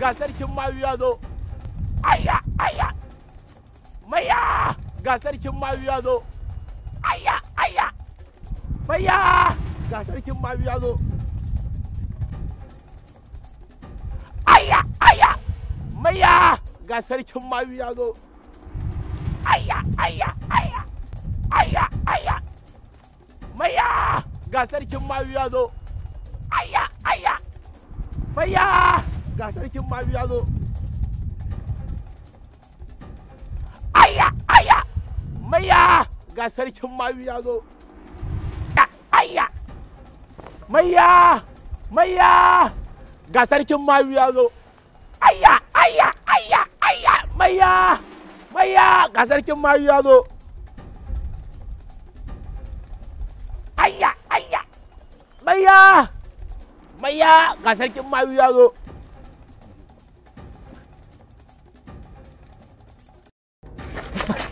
Ga sarkin mayu ya zo. Ayya ayya. Maya! Ga sarkin mayu ya zo. Ayya ayya. Maya! Ga sarkin mayu ya zo. Ayya ayya. Maya! Ga sarkin mayu ya zo. Ayya ayya ayya. Ayya ayya. Maya! Ga sarkin mayu ya zo. Ayya ayya. Maya! Ga sarkin mayu ya zo. Ayya ayya. Maya! Ga sarkin mayu ya zo. Ayya. Maya! Maya! Ga sarkin mayu ya zo. Ayya ayya ayya ayya. Maya! Maya! Ga sarkin mayu ya zo. Ayya ayya. Maya! Maya! Ga sarkin mayu ya zo.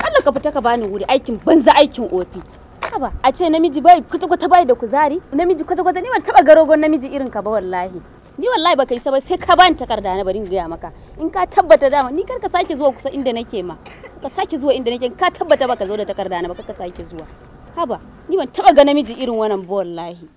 Allah ka fita ka bani wuri, aikin banza aikin ofi. Haba, a ce namiji bai kwata-kwata bai da kuzari, namiji kwata-kwata ni ban taba garogon namiji irin ka ba wallahi. Ni wallahi baka isa ba sai ka bani takarda na, bari in gaya maka. In ka tabbata dama ni kar ka sake zuwa kusa inda nake ma. Ka sake zuwa inda nake, ka tabbata baka zo da takarda na ba, kar ka sake zuwa. Haba, ni ban taba ga namiji irin wannan ba wallahi.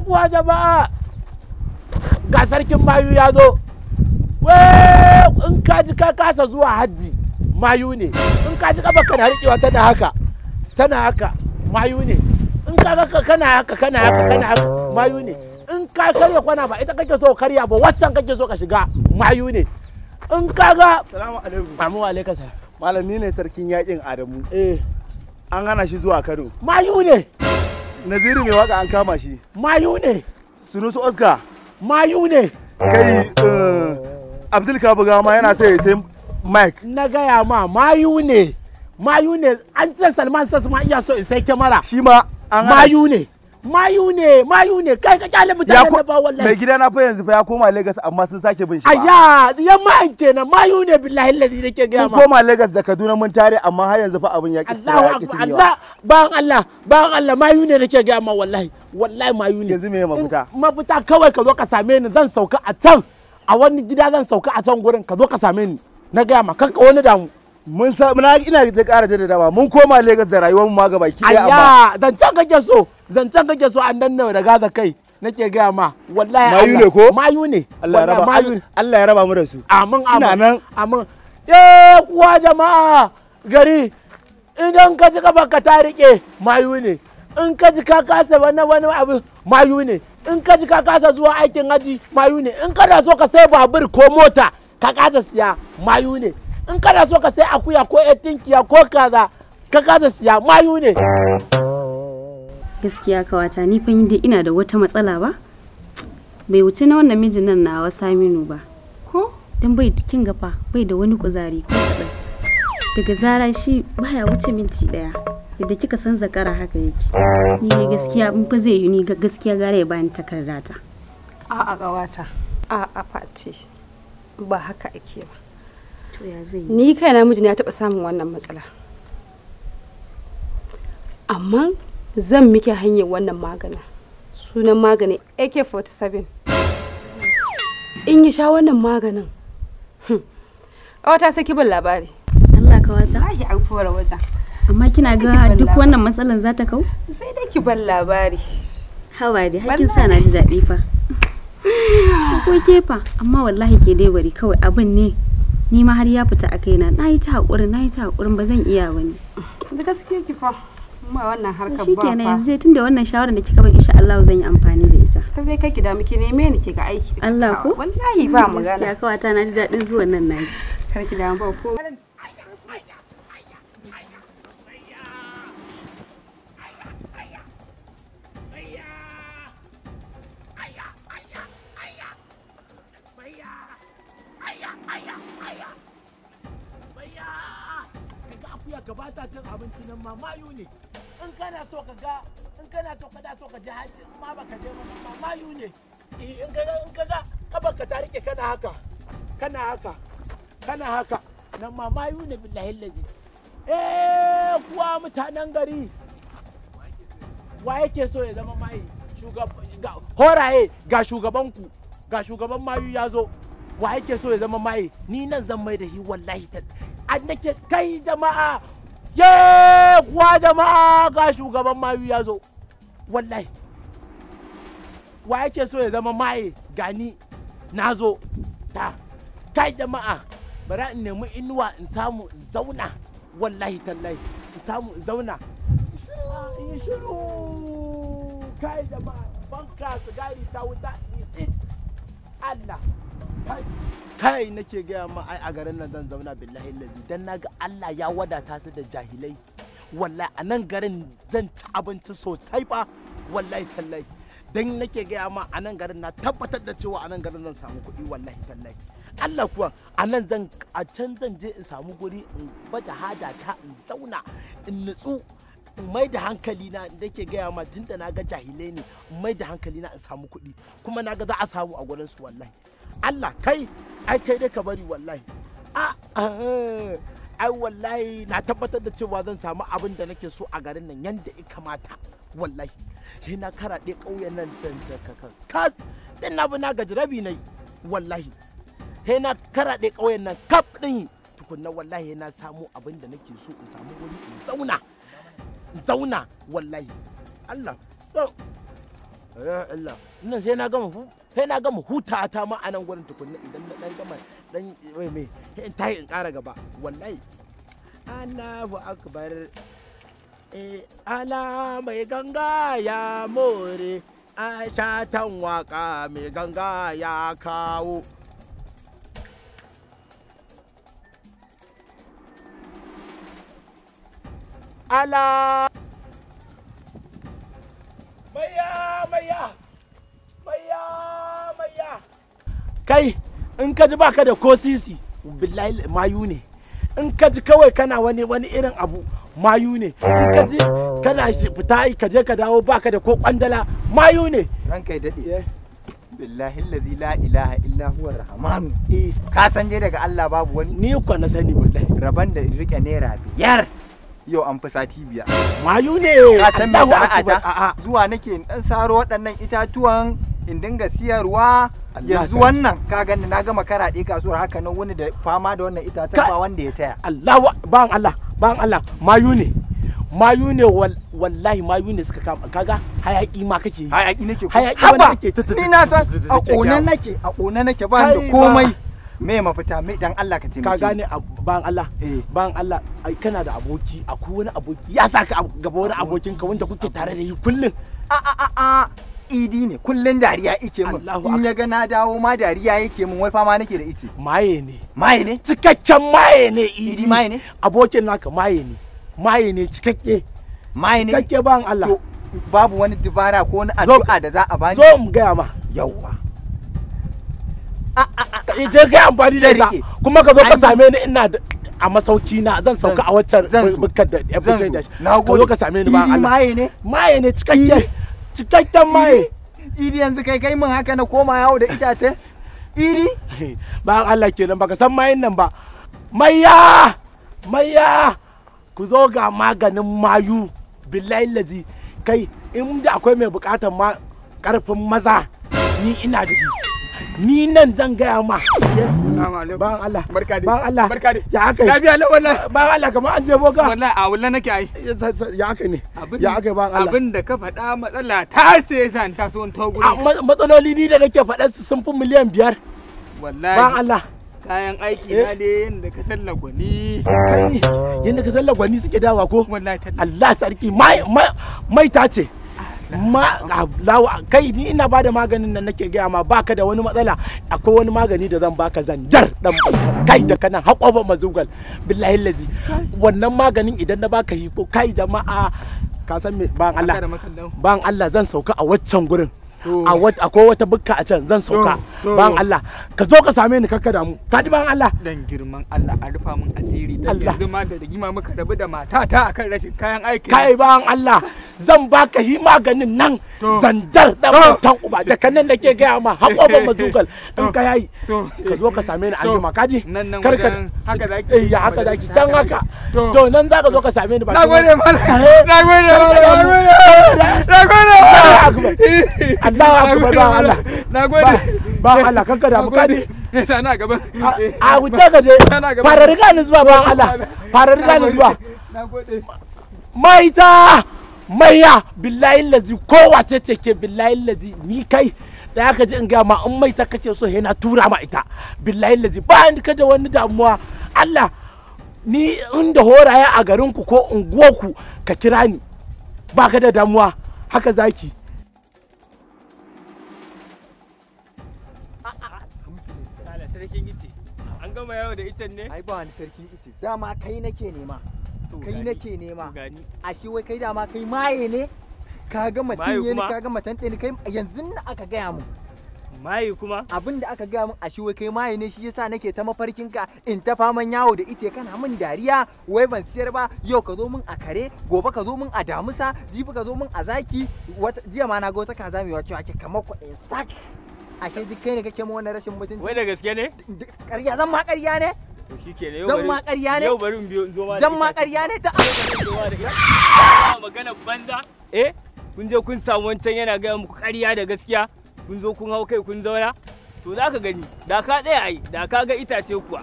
Kuwa jama'a, ga sarkin mayu ya zo. In ka ji ka kasa zuwa hajji, mayu ne. In ka ji kafa kana rikewa tana haka, tana haka, mayu ne. In ka ga kana haka kana haka kana haka, mayu ne. In ka karya kwana ba ita kake so karya ba, waccan kake so ka shiga, mayu ne. In ka ga Salamu alaikum. Amu alaikum salam. Malam, ni ne sarkin yakin Adamu. Eh, An hana shi zuwa Kano. Mayu ne. Naziru mai waka an kama shi. Mayu ne. Sunusu Oscar. Mayu ne. Kai Abdul Kabuga ma yana sai sai Mike. Na gaya ma mayu ne. Mayu ne. An ce Salman Sas ma iya so in sai kyamara. Shi ma an hana shi. Mayu ne. Mayu ne, mayu ne. Kai ka kyale mutanen da ba wallahi. Mai gida na fa yanzu fa ya koma Lagos amma sun sake bin shi ba. Ayya, yan mayan kenan, mayu ne billahi allazi nake gaya Mun ma. koma Lagos da Kaduna mun tare amma har yanzu fa abin ya ki Allahu ya ki akbar. cinyewa. Allah, bayan Allah, bayan Allah, mayu ne nake gaya ma wallahi. Wallahi mayu ne. Yanzu me mafita? Mafita kawai ka zo ka same ni, zan sauka a can. A wani gida zan sauka a can gurin, ka zo ka same ni. Na gaya ma kanka wani damu. Mun sa muna ina da ƙara jaddadawa mun koma Lagos da rayuwar mu ma gabaki ɗaya amma Ayya, zancen kake so, zancen kake so an danna da gaza kai nake gaya ma wallahi. Mayu Allah. ne ko? Mayu ne. Allah ya Wallahi raba mayu ne. Allah ya raba mu da su. Amin Suna amin. nan. Amin. Eh kuwa jama'a gari, idan ka ji kafarka ta rike, mayu ne. In ka ji ka kasa wani wani abu, mayu ne. In ka ji ka kasa zuwa aikin haji, mayu ne. In kana so ka sai babur ko mota ka kasa siya, mayu ne. In kana so ka sai akuya ko yar tinkiya ko kaza ka kasa siya, mayu ne. Gaskiya kawata, ni fa dai ina da wata matsala ba. Bai wuce na wannan mijin nan nawa Saminu ba. Ko? Dan bai kin ga fa bai da wani kuzari ko kaɗan. Daga zara shi baya wuce minti ɗaya. Yadda kika san zakara haka yake. Ni dai gaskiya in fa zai yi ni gaskiya gara ya bani takardata. A'a ƙawata. A'a Fati. Ba haka ake ba. To ya zai yi? Ni kaina mijina ya taɓa samun wannan matsala. Amma zan miki hanyar wannan maganin. Sunan maganin AK-47. In ya sha wannan maganin, ƙawata sai ki ban labari. Allah kawata. Wallahi an kora wajen. Amma kina Ki ga ban duk labari. wannan matsalan za ta kau? Sai dai ki ban labari. Hawa dai hakkin sa na ji daɗi fa. Ko ke fa, amma wallahi ke dai bari kawai abin ne. Ni ma har ya fita a kaina. Na yi ta haƙurin, na yi ta haƙurin ba zan iya ba ne. Da gaskiya ki fa. Ma wannan harkar ba Shikenan fa. yanzu dai tunda wannan shawarar da kika ban insha Allah zan yi amfani da ita. Ka zai kai ki da muke neme ni ki ga aiki da Allah cikawa. ko? Wallahi ba magana. Gaskiya kawata na ji daɗin zuwan nan naki. Kar ki damu ba ko. Kaga akuya ka bata cin abinci nan ma mayu ne. In kana so ka ga In kana so ka da so ka je haji in ma baka je ba mayu ne. In ka ga kafarka ta rike kana haka kana haka kana haka nan ma mayu ne billahi lazi. Eh kuwa mutanen gari wa yake so ya zama mayi? Horaye ga shugabanku, ga shugaban mayu ya zo. Wa yake so ya zama maye? Ni nan zan mai da shi wallahi ta an nake kai jama'a. Ye kuwa jama'a ga shugaban mayu ya zo wallahi. Wa yake so ya zama maye? Gani na zo ta kai jama'a, bara in nemi inuwa in samu in zauna wallahi tallahi, in samu in zauna in shiru. Kai jama'a, banka sigari ta wuta in Allah kai nake gaya ma ai a garin nan zan zauna billahi lazi, dan naga Allah ya wadata su da jahilai wallahi. A nan garin zan ci abinci sosai fa wallahi tallahi, dan nake gaya ma a nan garin na tabbatar da cewa a nan garin zan samu kuɗi wallahi tallahi. Allah kuwa a nan zan, a can zan je in samu guri in baje haja ta in zauna in nutsu in mai da hankali na. Da ke gaya ma tunda na ga jahilai ne, in mai da hankali na in samu kuɗi, kuma na ga za a samu a gurin su wallahi. Allah kai ai kai dai ka bari wallahi. A ai wallahi na tabbatar da cewa zan samu abin da nake so a garin nan yanda ya kamata wallahi. Sai na karaɗe ƙauyen nan ka din na bi na gaji rabi nayi wallahi. Sai na karaɗe ƙauyen nan kaf ɗin tukunna wallahi na samu abin da nake so, in samu wuri in zauna in zauna wallahi. Allah Allah nan sai na gama sai na gama huta ta ma a nan gurin tukunna, idan na dan gama dan wai me sai in tayi in ƙara gaba wallahi. Allahu akbar. Eh ala mai ganga ya more, a shatan waka mai ganga ya kawo. Ala maya maya maya maya. Kai in ka ji baka da ko sisi billahi mayu ne. In ka ji kawai kana wani wani irin abu mayu ne. In ka ji kana fita ka je ka dawo baka da ko kwandala mayu ne. Ranka ya dade. Billahi allazi la ilaha illa huwa rahman. Ka san dai daga Allah babu wani. Ni ko na sani wallahi. Raban da rike naira 5 yau an fi sati 5. Mayu ne. Ka san me sana'ata? Zuwa nake in dan saro waɗannan itatuwan in dinga siyarwa. Yanzu wannan ka gani na gama karaɗe kasuwar haka nan wani da fama da wannan itacen ba wanda ya taya. Allah ban Allah ban Allah mayu ne. Mayu ne wallahi mayu ne suka kama kaga hayaki ma kake yi. Hayaki nake ko? Hayaki wanda kake ta ni na san a ƙone nake, a ƙone nake ba da komai. Me mafita me dan Allah ka taimake. Ka gane ban Allah ban Allah ai kana da aboki, akwai wani aboki ya saka gaba wani abokin ka wanda kuke tare da shi kullun. A a a a idi ne kullun dariya yake min. In ya ga na dawo ma dariya yake min, wai fama nake da ice. Maye ne. Maye ne? Cikakken maye ne idi. Maye ne? Abokin naka maye ne. Maye ne cikakke. Maye ne? Cikakke ban Allah. To babu wani dubara ko wani addu'a da za a bani? Zo mu gaya ma. Yawwa. Je kai amfani da ita kuma ka zo ka same ni ina a masauki na, zan sauka a waccan bukkar da ya fice da shi. Ka zo ka same ni ba Allah. Maye ne? Maye ne cikakke. Cikakken maye. Idi yanzu kai kai min haka na koma yawo da itace? Idi? Ba Allah kenan baka san mayin nan ba. Maiya! Maiya! Ku zo ga maganin mayu billahi lazi. Kai in da akwai mai bukatar ma karfin maza ni ina da shi. Ni nan zan gaya ma. Ban Allah. Barka dai. Ban Allah. Barka dai. Ya aka yi? Lafiya lau wallahi. Ban Allah kamar an je boka. Wallahi a wallahi nake ai. Ya aka ne? Ya aka yi ban Allah? Abin da ka faɗa matsala ta sai yasa in taso in taho gurin. Matsaloli ni da nake faɗa su sun fi miliyan 5. Wallahi. Ban Allah. Kayan aiki na dai yanda ka san lagwani. Kai yanda ka san lagwani suke dawa ko? Wallahi tallahi. Allah sarki mai mai ta ce. Ma lawa kai ni ina bada maganin nan nake gaya ma baka da wani matsala. Akwai wani magani da zan baka zanjar dan kai da kana haƙoba mazugal billahi lazi. Wannan maganin idan na baka hiko kai jama'a ka san me ban Allah ban Allah zan sauka a waccan gurin. Akwai wata bukka a can zan sauka. Ban Allah, ka zo ka same ni kakka damu. Ka ji ban Allah? Dan girman Allah a rufa min asiri dan yanzu ma da rigima muka rabu da matata akan rashin kayan aiki. Kai ban Allah, zan baka shi maganin nan zandar da mutan uba da kanan nake gaya ma hakoban mazugal in ka yayi ka zo ka same ni anjima ka ji? Kar ka haka zaki. Eh ya haka zaki can haka. To nan zaka zo ka same ni ba. Nagode malam. Nagode malam. Nagode. Allahu akbar ba Allah. Nagode. Ba Allah kanka da muka ne. Sana gaba. A wuce ka je. Fara riga ni zuwa ba Allah. Fara riga ni zuwa. Nagode. Maita maiya billahi lazi kowace ce ke billahi lazi ni kai da aka ji in ga ma in maita kace so yana tura ma ita billahi lazi ba ni kada wani damuwa Allah ni inda horaya a garin ku ko unguwarku ka kira ni ba ka da damuwa haka zaki. Sarkin ice an gama yawo da icen ne? Ai ba wani sarkin ice dama kai nake nema. Kai nake nema. Ashe wai kai dama kai maye ne? Ka gama cinye ni ka gama tantance ni kai yanzu nan aka gaya mun. Maye kuma? Abin da aka gaya mun ashe wai kai maye ne shi yasa nake ta mafarkin ka in ta faman yawo da ice kana mun dariya wai ban siyar ba yau ka zo mun a kare gobe ka zo mun a damusa jibi ka zo mun a zaki wata jiya ma na ga wata kaza mai wake wake kamar kwaɗayin sak. Ashe duk kai ne kake mu wannan rashin mutunci. Wai da gaske ne? Ƙarya zan ma ƙarya ne? To shikenan yau zan ma ƙarya ne? Yau bari in biyo in zo ma. Zan ma ƙarya ne ta magana banza. Eh kun je kun samu wancan yana gaya muku ƙarya da gaskiya kun zo kun hau kai kun zauna to za ka gani da ka tsaya ai da ka ga itace kuwa.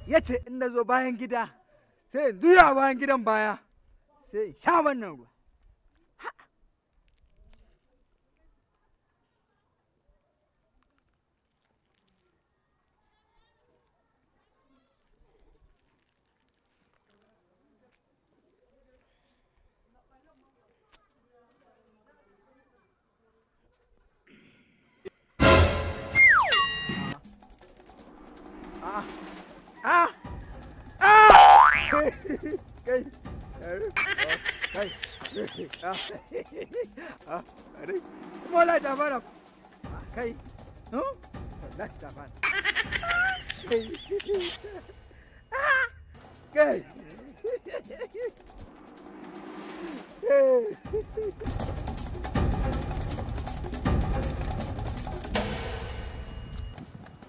Ya ce in na zo bayan gida sai in juya bayan gidan baya sai in sha wannan ruwa. Kai kai kai mola ta fara kai wallahi ta fara kai kai.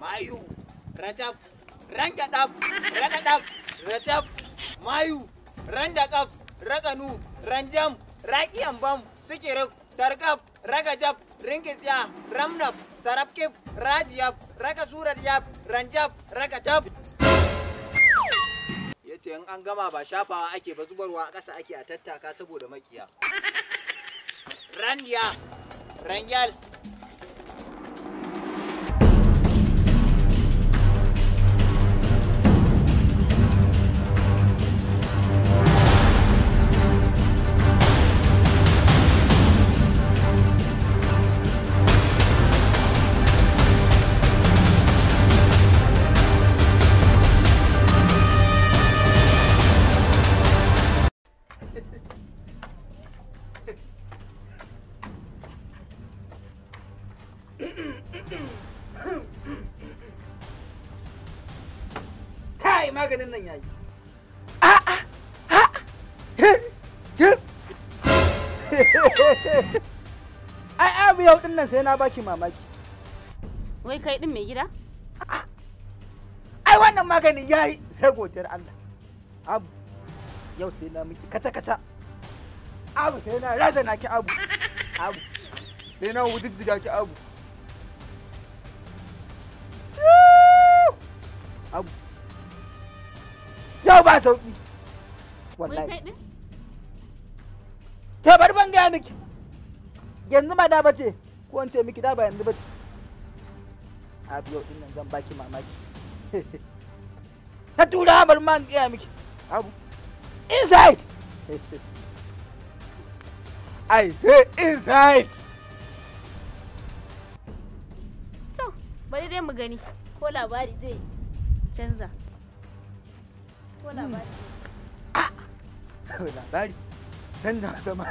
Mayu rajab rangadab ragadab rajab mayu randakaf raganu ranjam rakiyan bam sikirif tarkaf ragajab ringisiya ramnaf sarafkif rajiyaf rakasuratyaf ranjab rakatab. Yace in an gama ba shafawa ake ba zubarwa a ƙasa ake a tattaka saboda makiya. Randiya rangyal. Kai maganin nan yayi. Ai abu yau din nan sai na baki mamaki. Wai kai din mai gida? Ai wannan magani yayi sai godiyar Allah. Abu yau sai na miki kata kata. Abu sai na razana ki abu. Abu sai na wujijjiga ki abu. Abu yau ba sauki. Wallahi. Wai kai din? Ke bari ban gaya miki. Yanzu ma da bace ko in ce miki da ba yanzu bace. Abu yau din nan zan baki mamaki. Ta tura bari ma in gaya miki. Abu inside. I say inside. To, bari dai mu gani ko labari zai canza. Ko labari. Labari. Canza zama.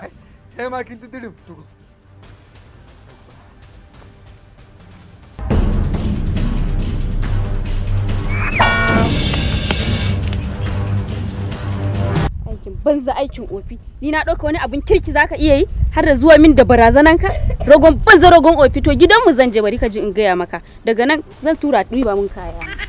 Sai ma kin tudurin tuku. Aikin banza aikin ofi. Ni na ɗauka wani abin kirki zaka iya yi har da zuwa min da barazanan ka. Rogon banza rogon ofi, to gidanmu zan je, bari ka ji in gaya maka. Daga nan zan tura ɗiba mun kaya.